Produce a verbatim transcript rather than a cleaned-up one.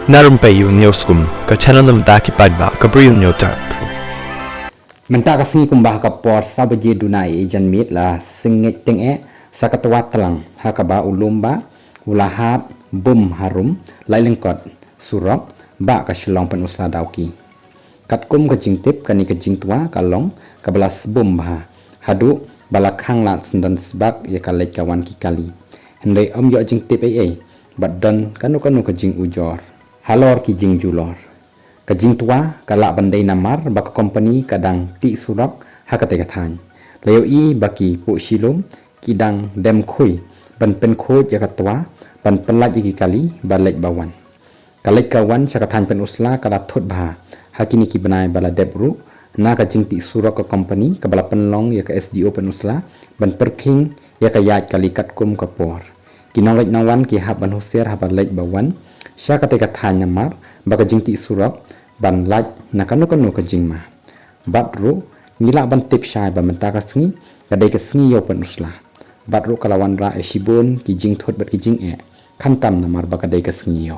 Na rympei u News Kum, ka channel na bynta ki paidbah ka Bri u Newtap. Mynta ka sngi kumba ha ka por saw baje duna ïa jan miet la sngewteng eh sa ka twa tlang ha kaba u lum ba u la hap bum harum lai lyngkot surok ba ka Shillong Pynursla Dawki. Katkum ka jingtip kane ka jingtwa ka long kaba la sbum bha haduh ba la khang lad syndon sbak ïa ka leit ka wan ki kali. Hynrei ym ïoh jingtip ei ei bad don kano kano ka jingujor halor ki jingjulor. Ka jingtwa ka lah ban dei namar ba ka kompani ka dang tih surok ha katei ka thaiñ. La ïohi ba ki puh shilum ki dang dem khui ban pynkhuid ïa ka twa ban pynlait ïa ki kali ba leit ba wan. Ka leit ka wan sha ka thaiñ Pynursla ka la thut bha ha kine ki bnai ba la dep ruh na ka jingtih surok ka kompani kaba la pynlong ïa ka S D O Pynursla ban pyrkhing ïa ka ïaid kali katkum ka por. Ki nongleit nongwan ki hap ban husiar haba leit ba wan sha katei ka thaiñ namar ba ka jingtih surok ban lait na kano kano ka jingma. Bad ruh ngi lah ban tip shai ba mynta ka sngi ka dei ka sngi ïew Pynursla. Bad ruh ka la wanrah ïa shibun ki jingthut bad ki jingeh khamtam namar ba ka dei ka sngi ïew.